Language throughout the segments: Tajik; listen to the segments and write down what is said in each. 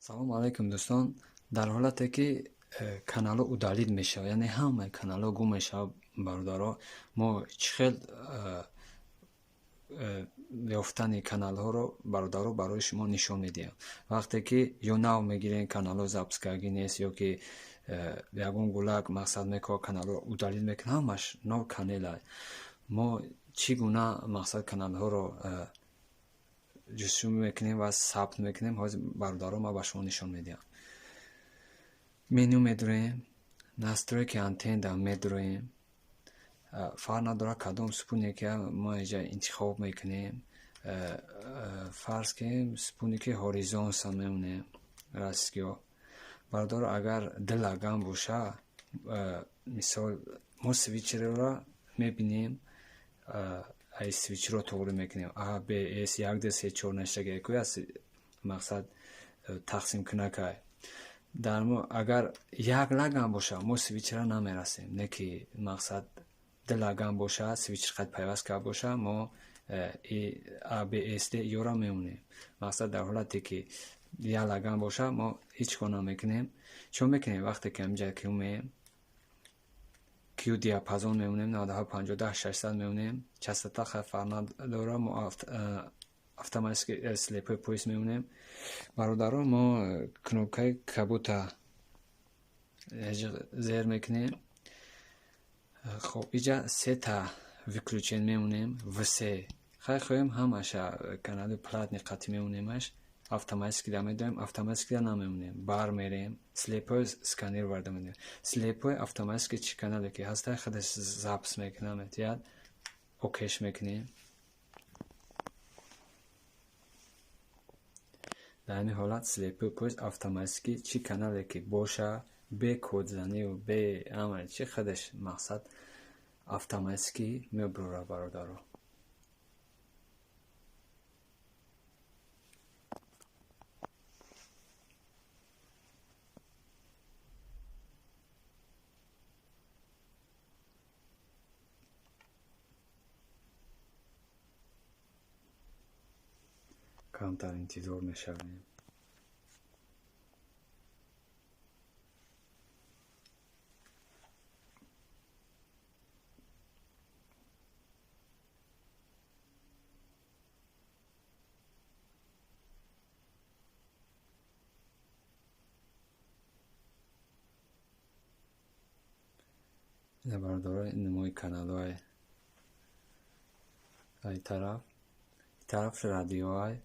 Салом алейкум, дӯстон. Дар ҳолате ки каналҳо удалить мешавад, яъне ҳамаи каналҳо гум мешавад, бародаро, мо чӣ хел ёфтани каналҳоро, бародаро, барои шумо нишон медиҳам. Вақте ки ё нав мегирем, каналҳо запись кардагӣ нест, ё ки ягон гулак мақсад мекоҳад, каналҳоро удалить мекунад, ҳамаш нол канела. Мо чӣ гуна мақсад каналҳоро ҷустуҷӯ мекунем ва сабт мекунем, ҳозир, бародаро, ман ба шумо нишон медиҳам. Меню медуроем, настройки антенна медуроем. Фарқ надорад, кадом спутнике мо инҷа интихоб мекунем. Фарз кунем, спутники Хоризонса мемонем, российскиҳо. Бародаро, агар ду лаган боша, мисол, мо свитчерро мебинем, ай свитчро туғри мекунем. А, Б, С, як, ду, се, чор наштаги аст, мақсад тақсимкунакай. Дар мо агар як лаган боша, мо свитчера намерасем, не ки мақсад ду лаган боша, свитчер қад пайваст карда боша, мо А, Б, С, Д ёра мемонем. Мақсад, дар ҳолате ки як лаган боша, мо ҳеҷ кор намекунем. Чӣ мекунем? Вақте ки ҳаминҷа ки умеем, Q диапазон мемонем, 97, 600 мемонем, частота фарқ надорад, мо автоматически слепой поиск мемонем. Бародаро, мо кнопкаи кабута зер мекунем. Хоб, иҷа сета выключен мемонем, все. Хай, хоҳем, ҳамаша канали платный қатъи мемонемаш, автоматически да медоем, автоматически да намемонем, бар мерем, слепой сканер варда медоем. Слепой автоматически чӣ канале ки ҳаста, худаш запись мекунад, метиҳад, окейш мекунем. Дар ҳамин ҳолат слепой поиск автоматически чӣ канале ки боша, бе кодзанию бе ҳама чи, худаш мақсад автоматически мебурад, бародаро. Камтар интизор мешавем. Ина, бародаро, намои каналҳои ай тараф, тараф радиоай,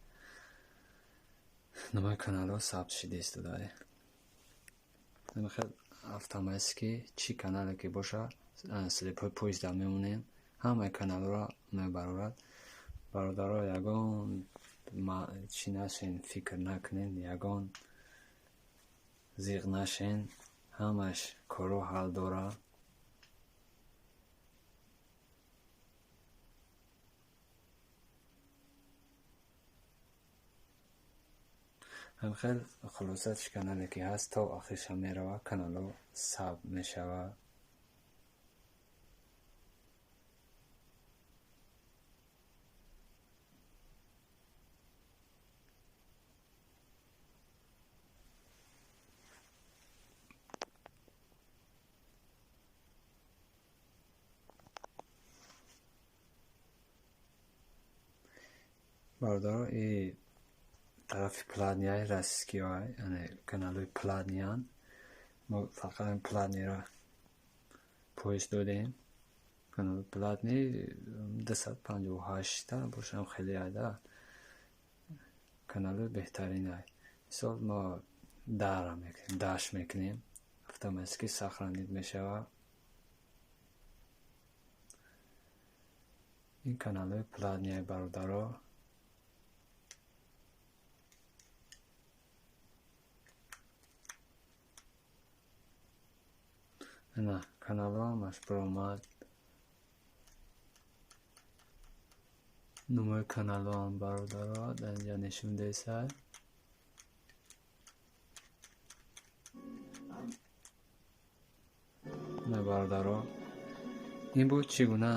намои каналҳо сабт шида истодаи. Хел автоматически чӣ канале ки боша, слепой поиск да мемонем, ҳамаи каналҳоро мебарорад. Бародаро, ягон чӣ нашен, фикр накунед, ягон зиқ нашен, ҳамаш корҳо ҳал дорад. Ҳамхел, хулоса, чӣ канале ки ҳаст, то охирша меравад, каналҳо сабт мешавад. Бародаро, и тарафи платныяи российскиҳо, яъне каналҳои платныянд. Мо фақат платныйро поиск додем. Канали платный 258-та бошам, хеле айда каналҳои беҳтаринай. Мисол, мо дара мекунем, даш мекунем, автоматически сохранить мешавад. Ин каналҳои платныяи, бародаро. Ина, каналҳо ҳамаш баромад. Номои каналҳоам, бародаро, дар инҷа нишон десай. Ина, бародаро, ин буд чӣ гуна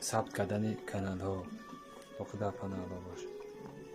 сабт кардани каналҳо. Бо Худо паноҳ бошед.